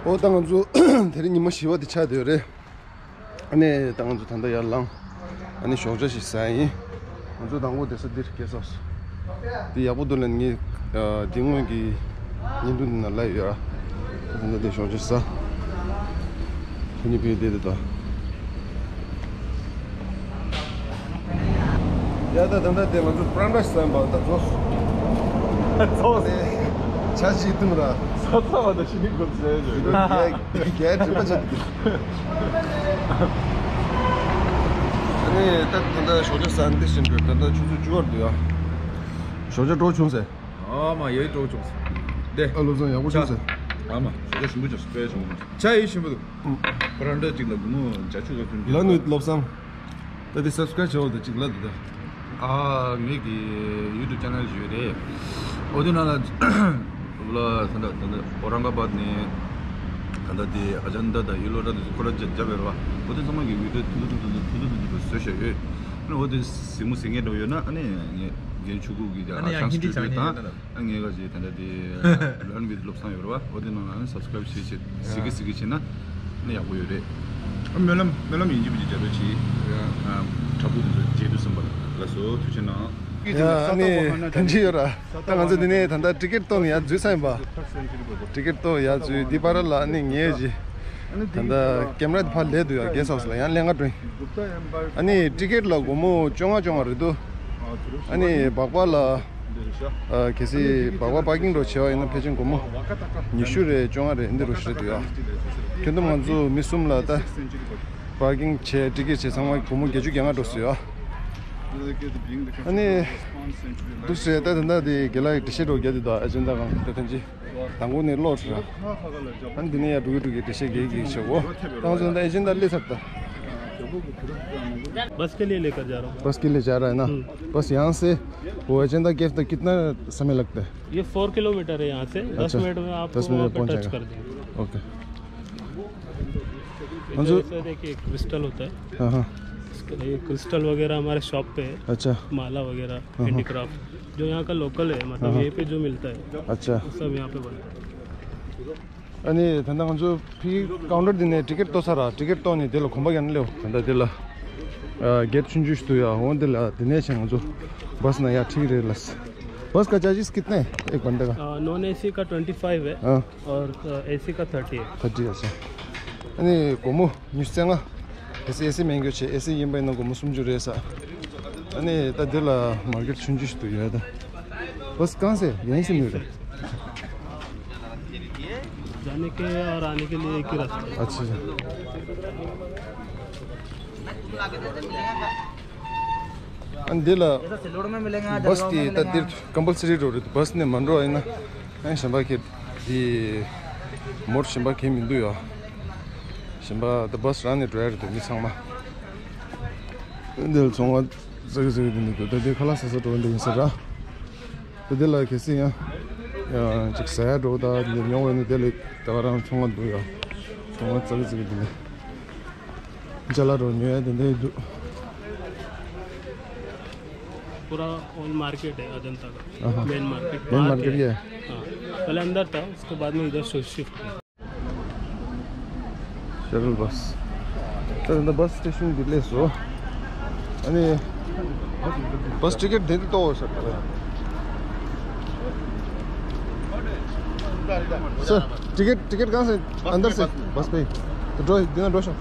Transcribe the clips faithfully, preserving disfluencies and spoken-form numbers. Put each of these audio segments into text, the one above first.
ཨོ་ད་ང་ཚོ་དེ་རིང་ཉི་མ་བཞི་པ་དེ་ཆགས་བསྡད་ཡོད་རེད། ཨ་ནི་ད་ང་ཚོ་ད་ལྟ་ཡར་ལངས། ཨ་ནི་ཞོགས་ཇ་ཞིག་ཟ་ཡ་ཡིན། ང་ཚོ་དང་པོ་བསྡད་ས་འདིར་གེ་སོགས། འདི་ཡག་པོ་འདུག་ལབ་ནས་ངས་འདི་སྔོན་གྱི་བརྙན་ཐུང་འདི་ནང་ལབ་ཡོད་ཨ། ད་ལྟ་འདི་ཞོགས་ཇ་ཟ། ཁྱེད་གཉིས་ཕེབས་བསྡད་དེ་ད། ཡ་ད་ད་ད་དེ་ང་ཚོ་པ་རན་ཊ་ཟ་ཡིན་པ་ད་རྫོགས། རྫོགས། ཆ་ཞིག་བཏུང་ར། ས་ཚ་བ་ད་ཤི་ནི་དགོས་ཟེར་ཡོད། རྒྱལ་རྒྱལ་དྲི་མ་ཆད་དེ། ཨ་ནི་ད་ད་ད་ཞོགས་ཇ་ཟ་འདི་བཞིན་འགྲོ། ད་ད་ཆུ་ཚོད་བཅུ་པར་འདུག་ཡ། ཞོགས་ཇ་སྤྲོ་བྱུང་ཟེར། ཨ་མ་ཡའི་སྤྲོ་བྱུང་ཟེར། དེ། ཨ་བློ་བཟང་ཡག་པོ་བྱུང་ཟེར། ཨ་མ་ཞོགས་ཇ་ཞིམ་པོ་བྱུང་ཟེར། དཔེ་བྱུང་། ཆ་ཡི་ཞིམ་པོ་འདུག་པ་རན་ཊ་གཅིག་ལ་སྒོར་མོ་བརྒྱད་ཅུ་ལ་ཐོན་གྱི། ལ་ནུས་བློ་བཟང་། ད་དེ་སབ་སི་ཀ་རའིབ་བྱས་པ་དང་གཅིག་ལ་འདི་ད། ཨ་ངེད་ཀྱི་ཡུ་ཊུབ་ཆེ་ནལ་ཞིག་ཡོད་རེད། འོ་དེ་ནང་ལ་ལ་ད་ད་ད་ཨོ་རང་ག་བཱད་ནས་ད་ད་དེ་ཨ་ཇན་ད་དང་ཡེ་ལོ་ཊ་དེ་ཚོ་ཁོ་རང་རྒྱབ་རྒྱབ་ཡོད་རེད་བ། འོ་དེ་ཚང་མ་གི་ཡུ་ཊུབ་ཐུ་ཐུ་ཐུ་ཐུ་ཐུ་ཐུ་ཐུ་ཐུ་བཟོས་བཞག་ཡོད། ཨ་ནི་འོ་དེ་གཟིགས་མོ་གཟིགས་མཁན་འདྲ་བོ་ཡོད་ན་ཨ་ནི་ངས་རྒན་ཆུ་ཁུག་གི་ཨ་ནི་ཡང་ཧིན་དི་ཤང་ཤང་ཞིག་ཡོད་ད། ཨ་ངས་ག་ཅིག་ད་ལྟ་དེ་ལོན་བི་བློ་བཟང་ཡོད་རེད་བ། འོ་དེ་ནང་ལ་ཨ་ནི་སབ་སི་ཀ་རའིབ་བྱེད་བྱེད་གཟིགས་གི་གཟིགས་གི་བྱེད་ན་ཨ་ནི་ཡག་པོ་ཡོད་རེད། ཨ་སྨོན་ལམ་སྨོན་ལམ་ཡིན་གཅིག་མིན་གཅིག་རྒྱབ་རོགས་གྱིས། ཨ་དྲ་འབུ་དེ་ཚོ་མཇལ་དུས་ཙམ་པ་ལ་ལགས་སོ་ཐུགས་རྗེ་གནང་། ཡ་ཨ་ནི་ཐང་ཅིག་ཡོད་ར། ད་ང་ཚོ་འདི་ནས་ད་ལྟ་ཊི་ཀེ་ཊི་གཏོང་ནས་ཡར་འཛུལ་ཚར་ཡིན་པ། ཊི་ཀེ་ཊི་གཏོང་ཡར་འཛུལ་འདི་བར་ལ་ཨ་ནི་ངས་ཅིག་ད་ལྟ་ཀེམ་ར་དེ་ཕར་ལས་འདུག་ཡ། གེ་སི་ཧའུ་སི་ལ་ཡང་ལེན་ག་འགྲོ་ཡིན། ཨ་ནི་ཊི་ཀེ་ཊི་ལ་སྒོར་མོ་བཅོ་ལྔ་བཅོ་ལྔ་རེད་འདུག་ཨ་ནི་སྦག་སྦག་ལ། ཨ་གལ་སྲིད་སྦག་སྦག་པར་ཀིང་འདྲ་བྱས་པ་ཡིན་ན་ཕལ་ཆེར་སྒོར་མོ་ཉི་ཤུ་རེད་བཅོ་ལྔ་རེད་འདི་འདྲ་ཞིག་རེད་འདུག་ཡ། ཁྱོན་བསྡོམས་ང་ཚོ་མི་གསུམ་ལ་ད་པར་ཀིང་བྱས་ཊི་ཀེ་ཊི་བྱས་ཚང་མ་སྒོར་མོ་བརྒྱད་ཅུ་གྱ་ལྔ་འགྲོ་སོང་ཡ། ཨ་ནི་འདུག་ཟེར་ད་ད་ད་དེ་རྒན་ལགས་ཀྱིས་འགྲེལ་བཤད་འདྲ་བོ་རྒྱག་དུས་ད་ཨེ་ཇེན་ཌ་གང་ད་ཐེངས་ཅིག་དང་པོ་ནས་ཀློག་ཤོག་ར། ཨ་ནི་འདི་ནས་ཡར་འགྲོ་གི་འགྲོ་གི་འགྲེལ་བཤད་རྒྱག་གི་བྱེད་དགོས། ད་ང་ཚོ་ད་ཨེ་ཇེན་ཌ་སླེབས་ཚར་ད། बस के लिए लेकर जा रहा हूँ। बस के लिए जा रहा है ना? हम्म। बस यहाँ से वो एजेंडा गेट तक कितना समय लगता है? ये फोर किलोमीटर है यहाँ से। दस अच्छा, मिनट में आपको दस मिनट में वहाँ पे पहुँच टच जाएगा। कर देंगे। ओके। इधर मंजू। ऐसा देखिए, क्रिस्टल होता है। हाँ, हाँ। इसका, ये क्रिस्टल वगैरह हमारे शॉप पे है। अच्छा। माला वगैरह, हाँ, हाँ। हैंडीक्राफ्ट, जो यहाँ का लोकल है, मतलब, हाँ, हाँ। यहीं पे जो मिलता है, अच्छा। वो सब यहाँ पे बनता है। ཨ་ནི་ད་ལྟ་ང་ཚོ་ཕི་ཀའུན་ཊར་འདི་ནས་ཊི་ཀེ་ཊི་གཏོང་ས་ར། ཊི་ཀེ་ཊི་གཏོང་ནས་དེ་ལ་གོམ་པ་རྒྱག་ནས་སླེབས། ད་ལྟ་དེ་ལ་ཨ་གེ་ཊི་ཆུང་ཆུང་ཞིག་འདུག་ཡ། འོ་འདི་ལ་དེ་ནས་བྱས་ང་ཚོ་བ་སི་ནང་ཡར་ཁྲིད་ཀྱི་རེད་ལགས། बस का चार्जेस कितना है एक बंदे का? अ, नॉन एसी का ट्वेंटी फ़ाइव है हाँ। और, अ, एसी का थर्टी है। थर्टी। अच्छा। ཨ་ནི་སྒོར་མོ་ཉི་ཤུ་རྩ་ལྔ། གལ་སྲིད་ཨེ་སི་མེད་མཁན་བྱས་ཨེ་སི་ཡིན་པ་ཡིན་ན་སྒོར་མོ་སུམ་ཅུ་རེད་ས། ཨ་ནི་ད་འདི་ལ་མར་ཀེ་ཊི་ཆུང་ཆུང་ཞིག་འདུག་ཡོད་ད། बस कहाँ से है? यहीं से मिल रहे हैं? जाने के और आने के लिए एक ही रास्ता है। अच्छा। ཨ་འདི་ལ་बस དེ་ད་འདིར་ཀམ་པལ་སི་རི་འགྲོ་རེད། बस ནས་མ་འགྲོ་བ་ཡིན་ན་ཨ་གཞན་པ་ཁྱེད་དེ་མོར་གཞན་པ་ཁྱེད་མི་འདུག་ཡ། གཞན་པ་ད་बस རང་ནས་འགྲོ་ཡ་རེད་འདུག་མི་ཚང་མ། འདི་ལ་ཚོང་བ་ཙག་ཙིག་འདི་འདུག་ད་འདི་ཁ་ལག་ཟ་ས་འགྲོ་འདི་ཡིན་ས་ར། ད་འདི་ལ་གལ་སྲིད་ཡང་ཡང་ཅིག་ཟ་ཡ་འགྲོ་ད་འདི་ཉོ་བ་ཡིན་ན་དེ་ལ་ད་ག་རང་ཚོང་བ་འདུག་ཡ། ཚོང་བ་ཙག་ཙིག་འདི་འདུག་ཅ་ལག་འགྲོ་ཉོ་ཡ་དེ་འདྲ་འདུག पूरा ओल्ड मार्केट है अजंता का। हाँ। मेन मार्केट, मेन मार्केट है। ये है। हाँ, पहले अंदर था, उसके बाद में इधर शि-, शिफ्ट किया। Shuttle bus. ད་ད་ལྟ་བྷ་སི་སི་ཊེ་ཤན་གྱི་སླེབས་སོང་། ཨ་ནི་बस टिकट देते तो हो सकता है। सर, टिकट, टिकट कहाँ से? अंदर से? बस पे। तो ड्रो देना, ड्रो शो।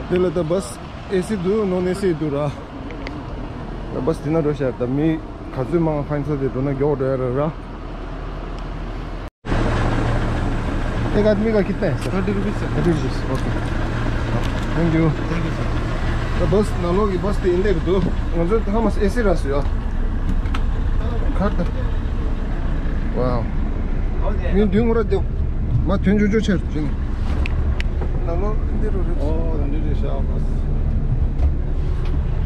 དེ་ལ་ད་བྷ་སི་ཨེ་སི་འདུག་ནོན་ཨེ་སི་འདུག་ར། ད་བྷ་སི་དེ་ན་འགྲོ་ཤག་ད་མི་ག་ཚོད་མང་ཁ་ཚོད་དེ་འགྲོ་ན་མགྱོགས་འགྲོ་ཡ་ར་ར། एक आदमी का कितना है sir? Thirty rupees sir. Thirty rupees. Okay. Thank you. Thank you sir. ད་བྷ་སི་ནང་ལོགས་ཀྱི་བྷ་སི་དེ་འདི་རེད་འདུག་ང་ཚོ་ཧ་མ་སི་ཨེ་སི་ར་སུ་ཡ། ཁར་ད། ཝའོ། མི་མདུན་ངོ་ར་དེ། མ་ཐོན་ཆུང་ཆུང་ཆེར་ཅིང་། ནང་ལོགས་འདི་རུ་རེད། ཨོ་ད་འདི་རེད་ཤག་བྷ་སི།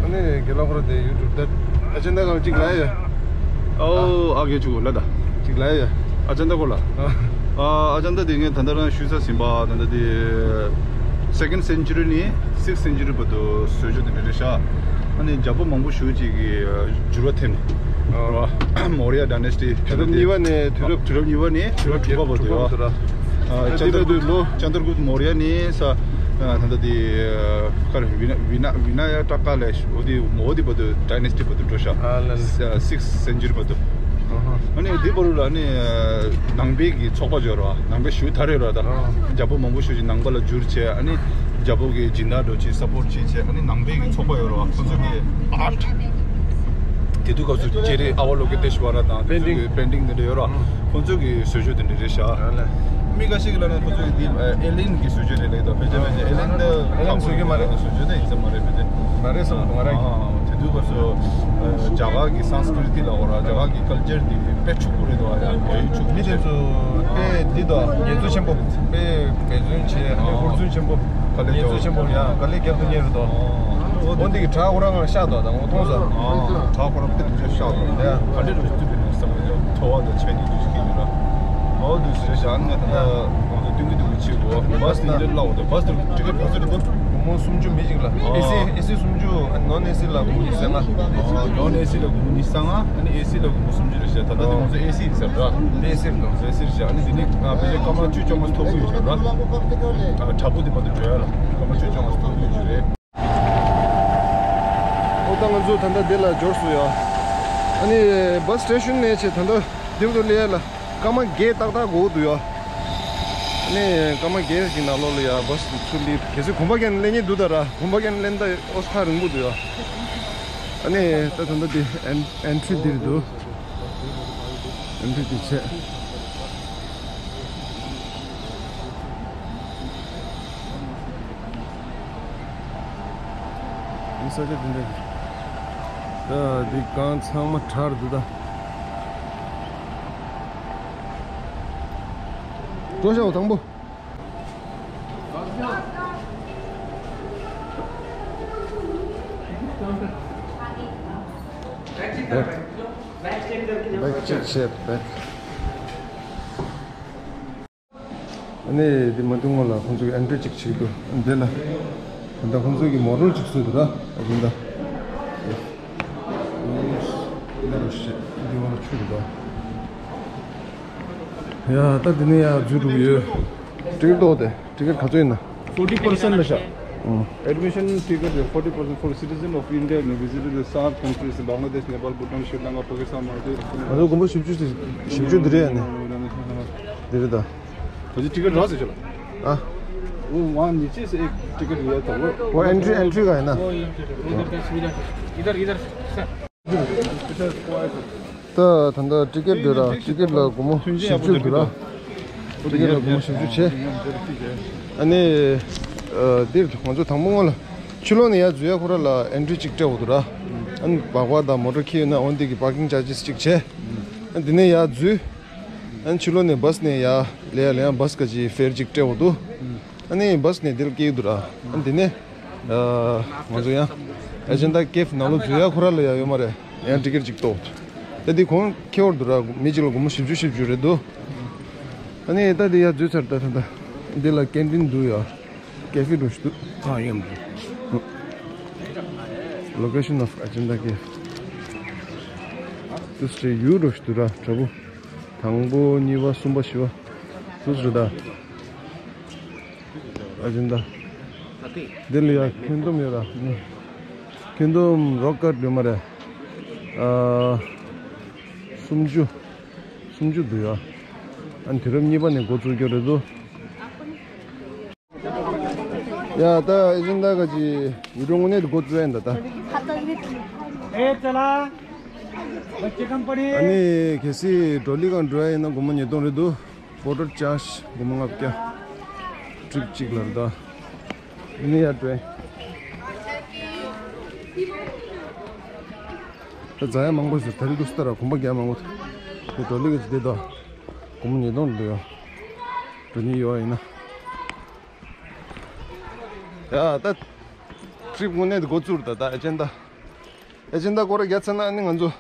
ཨ་ནི་དགེ་ལགས་ཁོ་ར་དེ་ཡུ་ཊུབ་དེ་ཨ་ཅེ་འདི་གང་ཅིག་ལ་ཡོད། ཨོ་ཨ་གེ་ཆུ་གོ་ལ་ད། ཅིག་ལ་ཡོད། ཨ་ཅེ་འདི་གོ་ལ། ཨ་ཨ་ཅེ་འདི་དེ་ངས་ད་ལྟ་རང་ཞུས་ས་ཟིན་པ་ད་ལྟ་དེ་སེ་ཀེན་ཌི་སེན་ཅུ་རི་ནས་སིགས་སེན་ཅུ་རི་བར་དུ་བཟོས་བྱས་དེ་འདྲ་རེད་ཤག་ཨ་ནི་རྒྱལ་པོ་མང་པོ་ཞིག་ཅིག་གི་འགྱུར་བ་ཐེབས་ནས་རེད་བ། མོ་རི་ཡ་ཌའི་ནེ་སི་ཊི་དུས་རབས་གཉིས་པ་ནས་དུས་རབས་དུས་རབས་གཉིས་པ་ནས་དུས་རབས་དྲུག་པ་བར་དུ་ཡོད། ཨ། ཅན་དར་གུ་ལོ་ཅན་དར་གུ་མོ་རི་ཡ་ནི་ས། ཨ། ད་ལྟ་དེ་ཁར་ཝི་ན་ཝི་ན་ཝི་ན་ཡ་ཏྲ་ཀ་ལས་འོ་དེ་མོ་དེ་བར་དུ་ཌའི་ནེ་སི་ཊི་བར་དུ་འགྲོ་ཤག་ཨ་ལ་ལ། སིགས་སེན་ཅུ་རི་བར་དུ། ཨ་ནི་དེ་བར་ལ་ནི་ནང་པའི་གི་ཚོགས་པ་འབྱོར་བ། ནང་པའི་ཞུ་དར་ཡོད་ར། ད་རྒྱལ་པོ་མང་པོ་ཞུ་ཅིག་ནང་པ་ལ་འགྱུར་བྱས། ཨ་ནི་རྒྱལ་པོ་གི་སྦྱིན་བདག་འགྲོ་ཅིག་སབ་པོར་ཊི་ཅིག་བྱས། ཨ་ནི་ནང་པའི་གི་ཚོགས་པ་ཡོད་ར། ཁོ་ཚོ་གི་ཨར་ཊི། དེ་དུས་སྐབས་སུ་ཅེ་རེ་ཨ་བ་ལོ་ཀེ་ཏེ་ཤྭ་ར་དང་དེ་ཚོ་གི་པེན་ཊིང་དེ་འདྲ་ཡོད་ར། ཁོ་ཚོ་གི་བཟོ་བཅོས་དེ་འདྲ་རེད་ཤག་མི་ཁ་ཤས་ཀྱིས་ལབ་ན་ཁོ་ཚོ་གི་དེ་ཨེ་ལི་ཡན་གྱི་བཟོ་བཅོས་རེད་ལབ་ཀྱི་འདུག་ཕལ་ཆེར་ཕལ་ཆེར་ཨེ་ལི་ཡན་དེ་ཨེ་ལི་ཡན་བཟོ་གི་མ་རེད། བཟོ་བཅོས་དེ་ཡིན་ས་མ་རེད། ཕལ་ཆེར་མ་རེད་ས་མ་རེད། དེ་དུས་སྐབས་སུ་རྒྱ་གར་གྱི་སཾ་སྐྲི་ཏི་ལབ་དགོས་ར། རྒྱ་གར་གི་ཀལ་ཅར་དེ་དཔེ་ཕྱུག་པོ་རེད་འདུག་ཡ། དཔེ་ཕྱུག་པོ། མི་དེ་ཚོ་དཔེ་འདི་དང་ངལ་རྩོལ་ཆེན་པོ། དཔེ་འབད་བརྩོན་བྱས། ཨ་ནི་ཧུར་བརྩོན་ཆེན་པོ། དཀའ་ལས་ངལ་རྩོལ་ཆེན་པོ། ཡ། དཀའ་ལས་རྒྱབ་ཐུབ་མཁན་རེད་དོ། འོ་འདི་གི་བྲག་ཁོ་རང་ང་ཤག་དོ། ད་ངོ་མཐོང་སོང་། བྲག་ཁོ་རང་དཔེ་འདི་འདྲ་ཤག་དོ། ཡ། ག་འདྲ་རུ་བཏུབ་པའི་ནང་བསམ་བློ་ཚོར་བ་དང་ཆ་ནས་འདུག་ཤིག་གི་ཡོད་ར། འོ་འདུག་ཟེར་བཞག་ནས་ད་ལྟ་ང་ཚོ་སྟོན་གྱི་འདུག་གི་ཆེ་གོ། བྷ་སི་དེ་འདྲ་སླ་བོ་དང་། བྷ་སི་དེ་ཊི་ཀེ་ཊི་ག་ཚོད་རེད་འདུག་སྒོར་མོ་སུམ་ཅུ་མི་གཅིག་ལ། ཨེ་སི་ཨེ་སི་སུམ་ཅུ། ནོན་ཨེ་སི་ལ་སྒོར་མོ་ཉི་ཤུ་རྩ་ལྔ། ནོན་ཨེ་སི་ལ་སྒོར་མོ་ཉི་ཤུ་རྩ་ལྔ། ཨ་ནི་ཨེ་སི་ལ་སྒོར་མོ་སུམ་ཅུ་རེད་ཤག་ད་ལྟ་དེ་ང་ཚོ་ཨེ་སི་ཡིན་ཟེར་ར། ཨེ་སི་རེད་དོ། ཨེ་སི་རེད་ཤག་ཨ་ནི་དེ་ནི་ཨ་ཕལ་ཆེར་སྐར་མ་བཅུ་བཅོ་ལྔ་ཐོབ་ཀྱི་ཡོད་ཤག་ར། ཨ་དྲག་པོ་དེ་མ་གཏོགས་འགྲོ་ཡ་ལ་སྐར་མ་བཅུ་བཅོ་ལྔ་ཐོབ་ཀྱི་ཡོད་རེད། ཨོ་ད་ང་ཚོ་ད་ལྟ་འདི་ལ་འབྱོར་སོང་ཡ། ཨ་ནི་བྷ་སི་སི་ཊེ་ཤོན་ནས་བྱས་ད་ལྟ་འདིར་དུ་སླེབས་ཡ་ལ་སྐར་མ་བརྒྱད་ཏག་ཏག་འགོར་འདུག་ཡ། ཨ་ནི་སྐར་མ་བརྒྱད་ཀྱི་ནང་ལོགས་ལ་ཡ་བྷ་སི་ཚུར་སླེབས། གལ་སྲིད་གོམ་པ་བརྒྱབ་ནས་སླེབས་མཁན་འདུག་ད་ར། གོམ་པ་བརྒྱབ་ནས་སླེབས་ན་ད་ཨོ་ཐག་རིང་པོ་འདུག་ཡ། ཨ་ནི་ད་ད་ལྟ་འདི་ཨེན་ཨེན་ཊི་རི་འདིར་འདུག་ཨེན་ཊི་རི་འདི་བྱས། འདི་ས་ཆ་འདི་འདྲ། ད་འདི་སྒང་ཚང་མ་གྲྭ་རེད་འདུག་ད། འགྲོ་ཤག་དང་པོ། བེག་ཅེག་བྱས། བེག་ཨ་ནི་འདི་མ་འདུག་སྔོན་ལ་ཁོང་ཚོས་ཨེན་ཊི་རི་ཅིག་བྱེད་འདུག་འདི་ལ་ད་ལྟ་ཁོང་ཚོས་ཀྱི་མོ་ཊར་ཅིག་བཟོས་འདུག་ད། ཨ་ཅེ་ད། འདི་ལ་ཤི་འདི་བ་ལ་ཆུ་འདུག་ད། ཡ་ད་འདི་ནས་ཡར་འཛུལ་འགྲོ་གི་ཡོད། ཊི་ཀེ་ཊི་ཏོག་དེ་ཊི་ཀེ་ཊི་ག་ཚོད་ཡིན་ན། Forty percent ལ་ཤག་ཨང་། Admission ticket forty percent for citizen of India and visited the SAARC countries, Bangladesh, Nepal, Bhutan, Sri Lanka, Pakistan, Maldives. ང་ཚོ་དགོན་པ་བཞི་བཅུ་ཞིག་བཞི་བཅུ་འདི་རེད་ཡ་ནི། འདི་རེད་ད། ད་ཅི་ཊི་ཀེ་ཊི་རག་སོང་ཅི་ལ། ཨ། འོ་ཝང་ཉི་ཅི་སེ་ཊི་ཀེ་ཊི་ཡོད་ད་འོ། འོ་ཨེན་ཊི་རི་ཨེན་ཊི་རི་ག་ཡིན་ན། इधर इधर सर। ད་ད་ད་ཊི་ཀེ་ཊི་འདི་ར། ཊི་ཀེ་ཊི་ལ་སྒོར་མོ་བཞི་བཅུ་འདི་ར། ཊི་ཀེ་ཊི་ལ་སྒོར་མོ་བཞི་བཅུ་བྱས། ཨ་ནི་ཨ་འདིར་ང་ཚོ་དང་པོ་སྔོན་ལ་ཕྱི་ལོགས་ནས་ཡར་འཛུལ་ཡ་ཁོ་ར་ལ་ཨེན་ཊི་རི་གཅིག་སྤྲད་འོ་འདུག་ར། ཨ་ནི་སྦག་སྦག་དང་མོ་ཊ་འཁྱེར་ཡོད་ན་འོ་འདི་གི་པར་ཀིང་ཅར་ཇེས་གཅིག་བྱས། ཨ་ནི་འདི་ནས་ཡར་འཛུལ། ཨ་ནི་ཕྱི་ལོགས་ནས་བྷ་སི་ནས་ཡར་སླེབས་ཡ་ལ་ཡང་བྷ་སི་ག་ཅིག་ཕེར་གཅིག་སྤྲད་འོ་འདུག་ཨ་ནི་བྷ་སི་ནས་འདིར་སླེབས་འདུག་ར། ཨ་ནི་འདི་ནས་ཨ་ང་ཚོ་ཡང་ཨེ་ཇེན་ཌ་ཀེབ་ནང་ལོགས་འཛུལ་ཡ་ཁོ་ར་ལ་ཡ་ཡོད་མ་རེད། ཡང་ཊི་ཀེ་ཊི་གཅིག་གཏོང་འོ་འདུག་ད་འདི་གོང་ཁེ་འོར་འདུག་ར། མི་གཅིག་ལ་སྒོར་མོ་བཞི་བཅུ་བཞི་བཅུ་རེད་འདུག་ཨ་ནི་ད་འདི་ཡར་འཛུལ་ཚར། ད་ད་ད་འདི་ལ་ཀེན་ཊིན་འདུག་ཡ། ཀེ་ཧྥེ་འདྲ་ཞིག་འདུག་ཨ་ཡོད་མ་རེད། Location of Ajanta Cave. དུ་སྤྲད་ཡུལ་འདྲ་ཞིག་འདུག་ར། དྲ་འབུ། དང་པོ་གཉིས་པ་གསུམ་པ་བཞི་པ། དུ་སྤྲད་ད། ཨ་ཅེ་ད། འདི་ལ་ཡ་ཁྱོན་བསྡོམས་ཡོད་ར། ཁྱོན་བསྡོམས་རོག་ཀཊ་ཡོད་མ་རེད། ཨ། སུམ་ཅུ། སུམ་ཅུ་འདུག་ཡ། ཨ་ནི་དུས་རབས་གཉིས་པ་ནས་འགོ་བཙུགས་རྒྱུ་རེད་འདུག་ཡ་ད་ཨེ་ཇེན་ཌ་ག་ཅི་ཡུ་ཊུབ་དངོས་གནས་དུ་འགོ་བཙུགས་ཡིན་ད་ད། ཨ་ནི་གལ་སྲིད་ཌོ་ལི་གང་འགྲོ་ཡ་ཡིན་ན་སྒོར་མོ་ཉིས་སྟོང་རེད་འདུག་པོར་ཊར་ཅར་ཇི་སྒོར་མོ་ལྔ་བརྒྱ། ཊི་རིབ་གཅིག་ལ་རེད་ད། ཨ་ནི་ཡར་འགྲོ་ཡིན། ད་ཛ་ཡ་མང་པོ་ཞིག་ད་རེས་འདུག་སྟ་ར་གོམ་པ་རྒྱག་མང་པོ། དེ་ཌོ་ལི་ག་ཅི་དེ་ད། སྒོར་མོ་ཉིས་སྟོང་རེད་འདུག་ཡ། འགྲོ་ཉེན་ཡོད་ཡིན་ན། ཡ་ད། ཊི་རིབ་དངོས་གནས་དེ་འགོ་བཙུགས་རེད་ད། ད་ཨེ་ཇེན་ཌ། ཨེ་ཇེན་ཌ་སྐོར་ར་རྒྱག་ཚར་ན་ཨ་ནི་ང་ཚོ།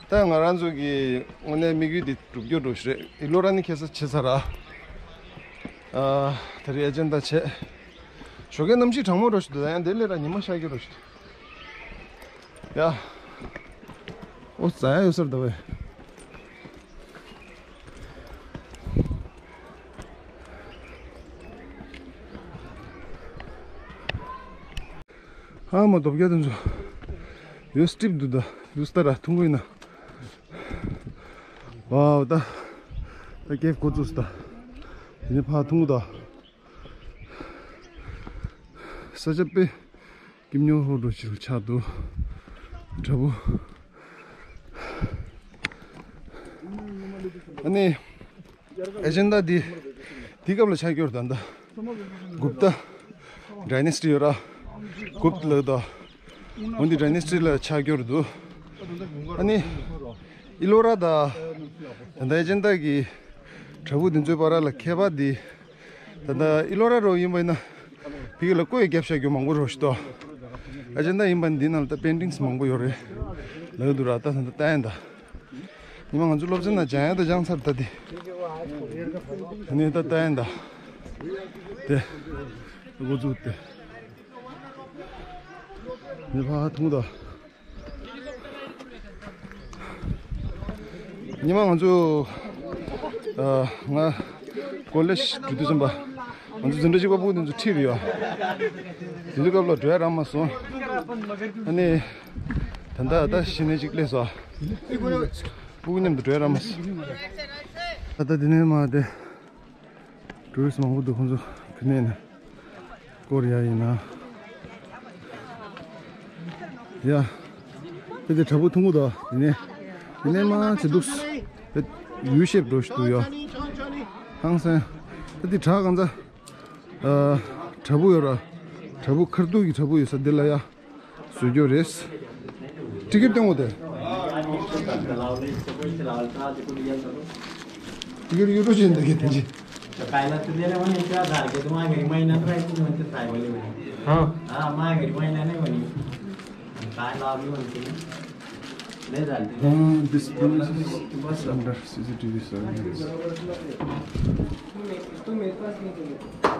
ད་ང་རང་ཚོ་གི་དངོས་གནས་དམིགས་ཡུལ་དེ་གྲུབ་རྒྱུ་འགྲོ་ཞིག་རེད། ཨི་ལོ་ར་ནི་ཁེ་ས་བྱེད་ཚར་ར། ཨ། ད་རེས་ཨེ་ཇེན་ཌ་བྱས། ཞོགས་ཀའི་གནམ་གཤིས་གྲང་མོ་འགྲོ་ཞིག་འདུག་ད་ཡང་དེ་ལས་ར་ཉི་མ་ཤར་རྒྱུ་འགྲོ་ཞིག་འདུག་ཡ། ཨོ་ཙ་ཡ་ཡོད་སར་ད་བས། ཨ་མ་རྡོ་བརྒྱ་དེ་ཚོ་ཡོད་སི་ཊིབ་འདུག་ད། ཡོད་སི་ད་ར་ཐུང་གུ་ཡིན་ན། ཝའོ་ད། ད་ཀེབ་འགོ་བཙུགས་སི་ད། དེ་ནས་ཕར་ཐུང་གུ་ད། ས་ཆ་དཔེ་སྐྱིད་ཉོ་ཧོ་འགྲོ་ཕྱིར་ཆགས་འདུག་དྲ་འབུ། ཨ་ནི་ཨེ་ཇེན་ཌ་འདི་དེའི་སྐབས་ལ་ཆགས་ཀྱི་ཡོད་རེད་ད། ད་གུབ་ཏ་ཌའི་ནེ་སི་ཊི་ཡོད་ར། གུབ་ལབ་ད། འོ་འདི་ཌའི་ནེ་སི་ཊི་ལ་ཆགས་ཀྱི་ཡོད་རེད་འདུག་ཨ་ནི་ཨི་ལོ་ར་ད། ད་ལྟ་ཨེ་ཇེན་ཌ་གི་དྲ་འབུ་འདི་ཚོའི་བར་ལ་ཁྱད་པར་འདི། ད་ལྟ་ཨི་ལོ་ར་རོ་ཡིན་པ་ཡིན་ན། ཕ་གི་ལ་བརྐོས་རྒྱབ་བཞག་རྒྱུ་མང་པོ་རོ་ཞིག་ཏོ། ཨེ་ཇེན་ཌ་ཡིན་པ་འདི་ནང་ལ་ད་པེན་ཊིང་སི་མང་པོ་ཡོད་རེད། ལབ་འདུག་ར། ད་ད་ལྟ་ལྟ་ཡིན་ད། ཉི་མ་ང་ཚོ་སློབ་ཚན་ནང་སྦྱང་ཡ་ད་སྦྱང་ཚར་ད་དེ། ཨ་ནི་ད་ལྟ་ཡིན་ད། དེ། འགོ་བཙུགས་ཏེ། ཉི་མ་ཐུང་ད། ཉི་མ་ང་ཚོ་ཨ་ང་ཀོ་ལེ་ཇི་འགྲོ་དུས་ཙམ་པ། ང་ཚོ་འཛིན་གྲྭ་གཅིག་པ་ཕྲུ་གུ་དེ་ཚོ་ཁྲིད་རེད་ཡ། དེ་དུས་སྐབས་ལ་འགྲོ་ཡ་རག་མ་སོང་། ཨ་ནི་ད་ལྟ་ད་གཞི་ནས་གཅིག་སླེབས་སོང་། ཕྲུ་གུ་མཉམ་དུ་འགྲོ་ཡ་རག་མ་སོང་། ད་ལྟ་འདི་ནས་མར་དེ། ཊུ་རི་སི་མང་པོ་འདུག་ཁོང་ཚོ་ཕི་ནས་ནས་སྐོར་ཡ་ཡིན་ན། ཡ། དེ་དེ་དྲ་འབུ་ཐུང་གུ་དང་དེ་ནས་དེ་ནས་མ་ཆེ་འདུག་དེ་ཡུ་ཤེབ་འགྲོ་ཞིག་འདུག་ཡ། ཧང་སང་། དེ་དེ་བྲག་གང་ཚ། ཨ། དྲ་འབུ་ཡོད་ར། དྲ་འབུ་ཁར་ཐུག་གི་དྲ་འབུ་ཡོད་ས་འདི་ལ་ཡ། བཟོ་རྒྱུ་རེད། ཊི་ཀེ་ཊི་སྟོན་དགོས་ཏེ། ཊི་ཀེ་ཊི་ཡུ་ཊུབ་ཅེ་ནལ་འདི་གི་དེ་ཅི། Uh, this premises is under C C T V surveillance.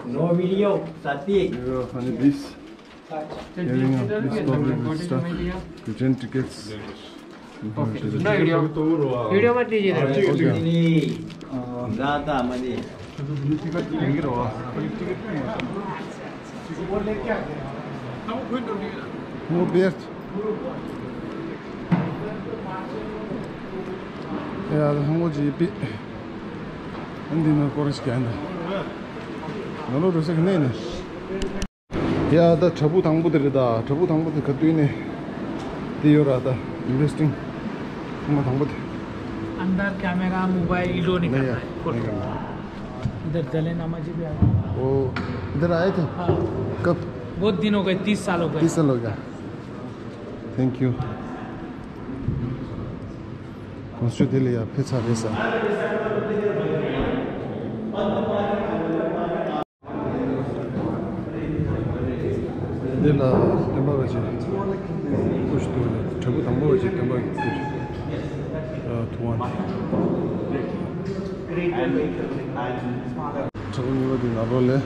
No video, Sati. Yeah, honey, this. Carrying out this public stuff, return tickets. Okay. No video. Video मत लीजिए। ངོ་བེར། ཡ་ལ་ཧང་ངོ་ཇི་པི། ཨན་དི་ནོ་ཀོ་རེ་སི་ཀན་ད། ང་ལོ་རུ་སེ་ག་ནས་ནས། ཡ་ད་དྲ་འབུ་དང་པོ་དེ་རེད་ད། དྲ་འབུ་དང་པོ་དེ་ག་དུས་ནས་དེ་ཡོད་ར་ད། ཨིན་ཝེ་སི་ཊིང་ཐེངས་མ་དང་པོ་དེ། अंदर camera, mobile, ये लो नहीं नहीं करना है, यार, फोटो। नहीं करना। इधर जले नामा जी भी आ गए। वो इधर आए थे? हाँ। कब? बहुत दिन हो गए, तीस साल हो गए। तीस साल हो गया। Thank you. ཁོང་ཚོས་དེ་ལ་ཡ་ཕེ་ཚ་རེད་ས། འདི་ལ་སྟོན་པ་བ་ཅིག་སྐུ་ཞིག་འདུག་དྲ་འབུ་དང་པོ་བ་ཅིག་སྟོན་པ་གི་སྐུ་ཞིག་ཐུབ་དབང་། དྲ་འབུ་གཉིས་པ་འདི་ནང་ལོགས་ལས་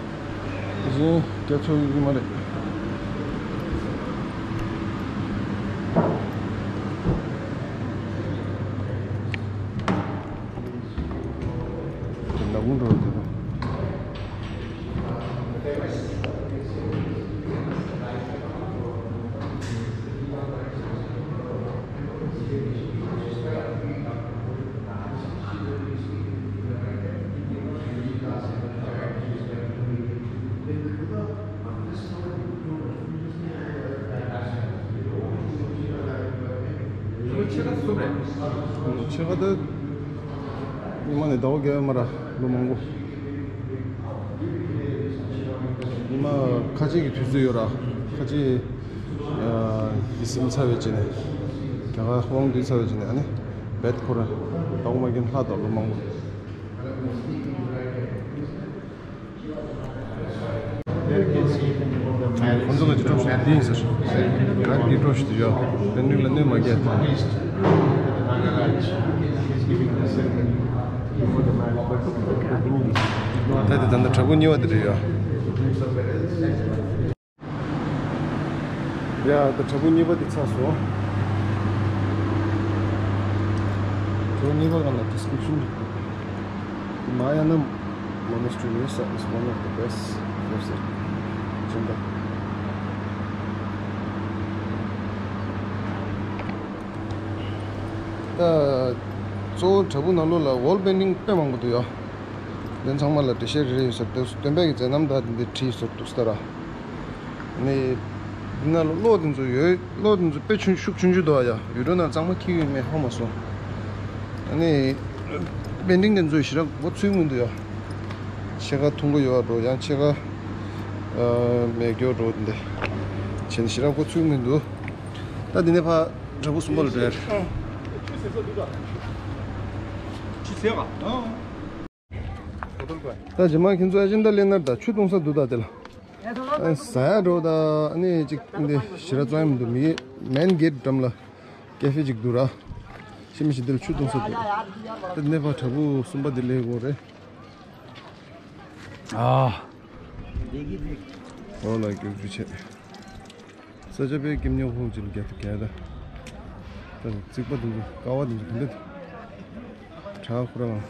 གཞན་རྒྱ་ཆོག་ཡོད་ཀྱི་མ་རེད། ནག་མོ་འགྲོ་རྒྱུ་དང་། ཕྱེད་ཀ་ད། ཉི་མ་ནས་ཟླ་བ་བརྒྱད་མ་ར་ལོ་མང་པོ། ཉི་མ་ཁ་ཆེ་གི་དུས་ཚོད་ཡོད་ར། ཁ་ཆེ་ཡི་སིམ་ཚ་བའི་ཆེད་ནས། རྒྱ་གར་དབང་འདུས་ཚ་བའི་ཆེད་ནས་ཨ་ནི་བེད་ཁོ་ར་ཟླ་བ་མ་རྒན་ལྷག་དང་ལོ་མང་པོ། ཁོང་ཚོ་ག་ཅི་སྤྲོ་ཞིག་འདི་ཡིན་ཟེར། ང་འདི་སྤྲོ་ཞིག་འདི་ཡོད། དེ་ནུས་ལ་གནོད་མ་རྒྱག་ད། ད་དེ་ད་ལྟ་དྲ་འབུ་གཉིས་པ་དེ་རེད་ཡོད། ཡ་ད་དྲ་འབུ་གཉིས་པ་དེ་ཚར་སོང་། དྲ་འབུ་གཉིས་པ་སྒང་ལ་ཌི་སི་ཀི་རིབ་ཤན་རེད། Mahayana Monastery is one of the best places. གཙོ་བོ་བྲག་ཕུག་ནང་ལོགས་ལ་ཝོལ་པེན་ཊིང་དཔེ་མང་པོ་འདུག་ཡ། དེ་ཚང་མ་ལ་འགྲེལ་བཤད་རེ་རེ་ཡོད་ས་རེད། སྟོན་པའི་གི་མཛད་རྣམ་དང་དེ་འདྲ་བྲིས་ཡོད་ས་འདུག་ས་ར། ནི་འདི་ན་གློག་དེ་ཚོ་ཡོད། གློག་དེ་ཚོ་དཔེ་ཆུང་ཤུགས་ཆུང་ཆུང་འདུག་ཡ། ཡུལ་གྲུ་ནང་གཙང་མ་འཁྱེར་ཡོད་མེད་ཧ་མ་སོང་། ཨ་ནི་པེན་ཊིང་དེ་ཚོ་ཞེ་དྲག་མགོ་ཚོས་མི་འདུག་ཡ། ཕྱེད་ཀ་ཐུང་པོ་ཡོད་འགྲོ། ཡང་ཕྱེད་ཀ་མེད་འགྱོ་འགྲོ། འདི་བྱས་ནས་ཞེ་དྲག་མགོ་ཚོས་མི་འདུག་ད་འདི་ནས་ཕར་བྲག་ཕུག་གསུམ་པ་ལ་འགྲོ་ཡ་རེད། ད་རྗེས་མ་ཁྱེད་ཚོ་ཨེ་ཇེན་ཌ་ལེན་ན་ད་ཆུ་འཐུང་ས་འདུག་ད་དེ་ལ། ཨ། ཟ་ཡ་འགྲོ་ད། ཨ་ནི་ཅིག་འདི་ཞེ་དྲག་གཙང་མི་འདུག་མི་མེན་གེ་ཊི་འགྲམ་ལ་ཀེ་ཧྥེ་ཅིག་འདུག་ར། ཤི་མི་ཤི་འདིར་ཆུ་འཐུང་ས་འདུག་ད་འདི་ནས་ཕར་བྲག་ཕུག་གསུམ་པ་འདི་ལས་དགོས་རེད། ཨ། འོ་ལ་རྒྱུག་རྒྱུ་བྱེད། ས་ཆ་དཔེ་སྐྱིད་ཉོ་ཧོ་ཅིག་རྒྱ་ཐུ་གས་ད། ད་རྩིག་པ་འདི་ཚོ་ཀ་བ་འདི་ཚོ་ག་འདྲ་འདུག་བྲག་ཁོ་རང་།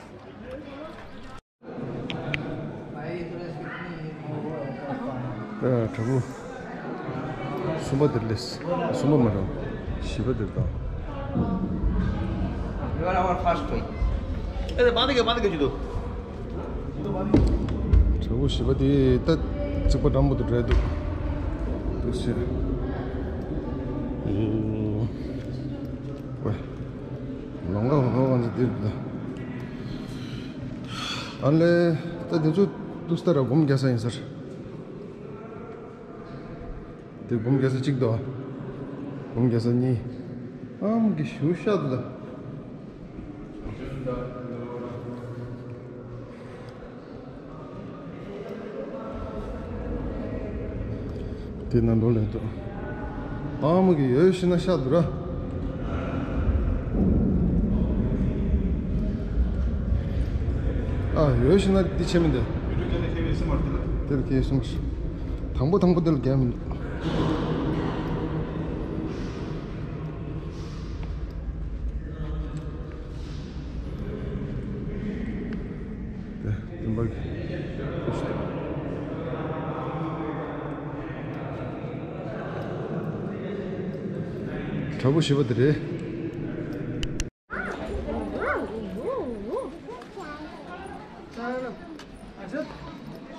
ད་བྲག་ཕུག་གསུམ་པ་འདིར་སླེབས། གསུམ་པ་མ་རེད། བཞི་པ་འདིར་དང་། བྲག་ཕུག་བཞི་པ་དེ་ད་རྩིག་པ་འགྲམ་པོ་དུ་འགྲོ་ཡ་འདུག་འདུག་ཟེར། ཨོ། ཝེ། ལོང་ག་ཧོ་ཧོ་གང་ཚོད་འདིར་འདུག་ཨ་ལེ། ད་འདི་ཚོ་ཏུ་སྟ་ར་སྒོམ་རྒྱག་ས་ཡིན་ཟེར། འདི་སྒོམ་རྒྱག་ས་གཅིག་འདུག་སྒོམ་རྒྱག་ས་གཉིས། ཨ་མ་གི་ཞུ་ཤ་འདུག་ད། དེ་ན་ལོ་ལེན་ཏོ། ཨ་མ་གི་ཡོད་ཤི་ན་ཤ་འདུག་ར། ཨ་ཡོད་ཤི་ན་འདི་ཆེ་མི་འདི། དེར་ཁེ་སུམ་ཤི། དང་པོ་དང་པོ་དེ་ལ་རྒྱ་མི་འདུག་དེ་སྟོན་པ་གི་བྲག་ཕུག་བཞི་པ་དེ་རེད།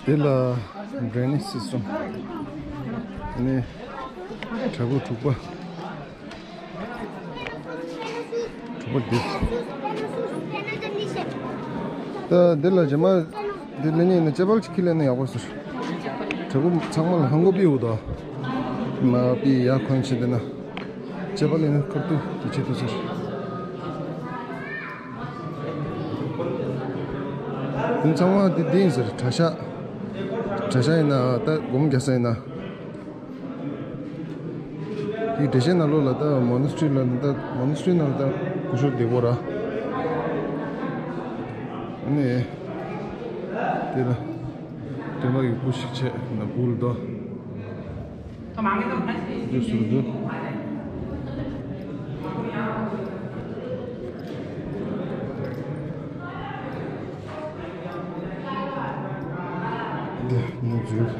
དེ་ལ་drainage system། ནི་བྲག་ཕུག་དྲུག་པ། དྲུག་པ་འདི། ད་འདི་ལ་རྗེས་མ་འདི་ལེན་ཡིན་ན་ཅེ་པལ་ཅིག་ཁྱེར་ལེན་ན་ཡག་པོ་ཟེར། བྲག་ཕུག་ཚང་མ་ལ་ཧང་གོ་པི་འུ་དོ། མ་པི་ཡ་ཁོན་ཆེ་འདི་ན། ཅེ་པལ་ལེན་ན་ཁར་ཏུ་དུ་ཆེ་ཏུ་ཟེར། འདི་ཚང་མ་འདི་འདི་ཡིན་ཟེར། གྲྭ་ཤག་གྲྭ་ཤག་ཡིན་ན་ད་སྒོམ་རྒྱག་ས་ཡིན་ན། དེའི་འགྲེལ་བཤད་ནང་ལོགས་ལ་ད་monastery་ལ་ད་monastery་ནང་ལ་ད་སྐུ་ཞབས་བདེ་པོ་ར། ཨ་ནི་དེ་ལ་སྟོན་པ་ཡི་སྐུ་ཞིག་བྱས་ན་འབུལ་དོ། དེ་ཟུར་དུ། འདི་ནི་འཛུལ།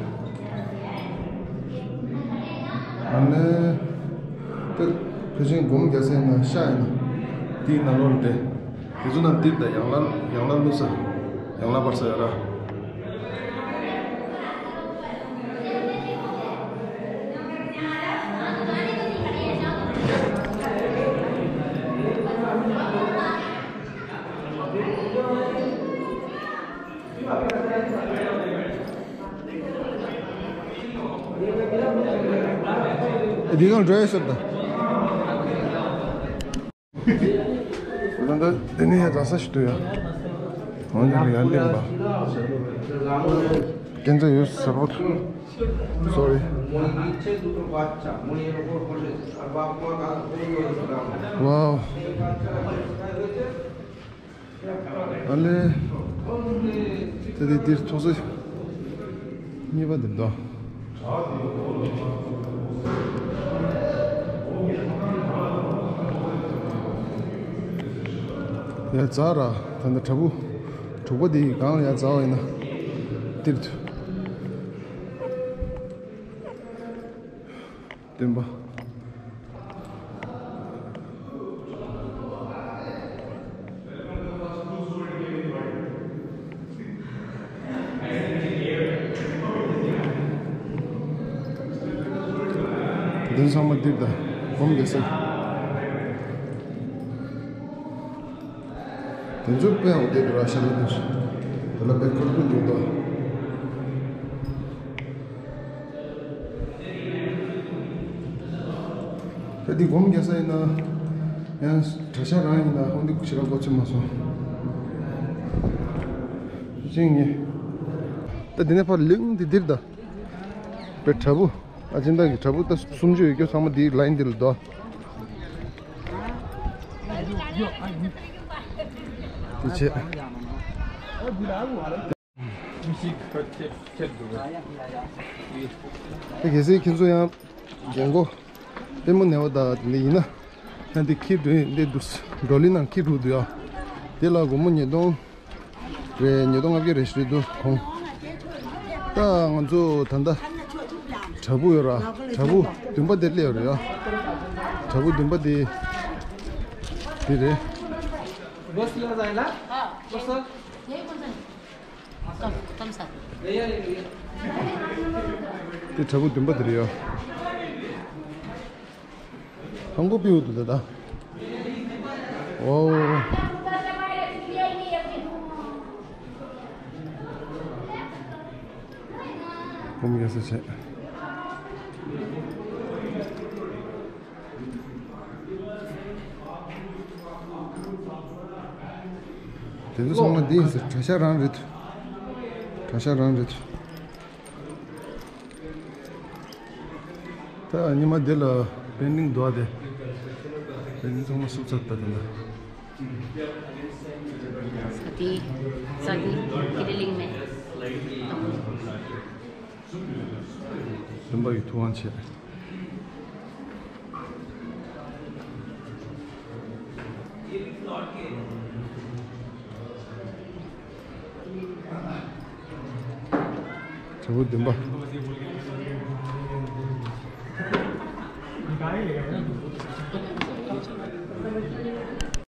ཨ་ནི། དེ་ཕལ་ཆེར་སྒོམ་རྒྱག་ས་ཡིན་ན་ཤ་ཡིན་ན། དེའི་ནང་ལོགས་ལ་དེ། དེ་ཚོ་རྣམས་དེ་ད་ཡང་ལ་ཡང་ལ་བླུགས་ས། ཡང་ལ་འབར་ས་ཡ་ར། འདི་གང་འགྲོ་ཡ་ཟེར་ད། ད་ལྟ་དེ་ནས་ཡ་ར་ས་ཞིག་ཏུ་ཡ། འོན་ཀྱང་ཡ་ལེན་པ། སྐད་ཆ་ཡོད་ཟེར་བ། Sorry། Wow། ཨ་ལེ། ད་དེ་འདིར་ཐོག་ས་གཉིས་པ་འདིར་འདུག་ཡ་ཛ་ར། ད་ནི་བྲག་ཕུག་དྲུག་པ་འདི་ཡི་སྒང་ལ་ཡ་ཛ་བ་ཡིན་ན་འདིར་འདུག་སྟོན་པ། དེ་ཚང་མ་འདིར་ད་སྒོམ་རྒྱག་ས། དེ་ཚོ་དཔེ་ཡག་པོ་བསྡད་འདུག་ར། ཤ་ལ་དེ་ཚོ་དེ་ལ་དཔེ་ཁོར་ཁོར་འདུག་ད། ད་འདི་སྒོམ་རྒྱག་ས་ཡིན་ན་ཡང་གྲྭ་ཤག་རང་ཡིན་ན་ཧོན་འདི་ཁྱེད་རང་གོ་ཚོད་མ་སོང་། ཅིང་ངེ་ད་འདི་ནས་ཕར་ལིང་འདི་འདིར་ད། པའི་བྲག་ཕུག་ཨ་ཅེ་འདའ་གི་བྲག་ཕུག་ད་སུམ་ཅུ་ཡོད་རྒྱུ་ཚང་མ་འདིའི་ལ་ཡིན་འདི་ལ་དོ། དེ་བྱས། ད་གལ་སྲིད་ཁྱེད་ཚོ་ཡང་རྒན་གོག་ལྟད་མོ་ནས་བ་ད་དེ་འདྲ་ཡིན་ན། ཡང་འདི་ཁྱི་འགྲོ་འདི་འདུག་བགྲོ་གླེང་ནང་ཁྱི་འགྲོ་འདུག་ཡ། དེ་ལ་སྒོར་མོ་ཉིས་སྟོང་རེད། ཉིས་སྟོང་ལྔ་བརྒྱ་རེ་ཞིག་རེད་འདུག་གོང་། ད་ང་ཚོ་ད་ལྟ་བྲག་ཕུག་ཡོད་ར། བྲག་ཕུག་བདུན་པ་དེ་སླེབས་ཡོད་རེད་ཡ། བྲག་ཕུག་བདུན་པ་དེ་དེ་རེད། དེ་བྲག་ཕུག་བདུན་པ་དེ་རེད་ཡ། ཧང་གོ་པིའུ་དུ་དེ་ད། ཨོ། ཀུམ་རྒྱལ་ས་ཆེ། དེ་ཚོ་ཚང་མ་འདི་ཡིན་ཟེར། གྲྭ་ཤག་རང་རེད། གྲྭ་ཤག་རང་རེད། ད་ཉི་མ་འདི་ལ་པེན་ཌིང་འདུག་ཨ། དེ་པེན་ཌིང་ཚང་མ་བསུབ་ཚར་ད་དེ་ལ། ས་དེ་ས་དེ་ཀི་ལི་ལིང་མེ། བདུན་པ་ཡི་ཐུབ་དབང་ཆེ། བྲག་ཕུག་བདུན་པ།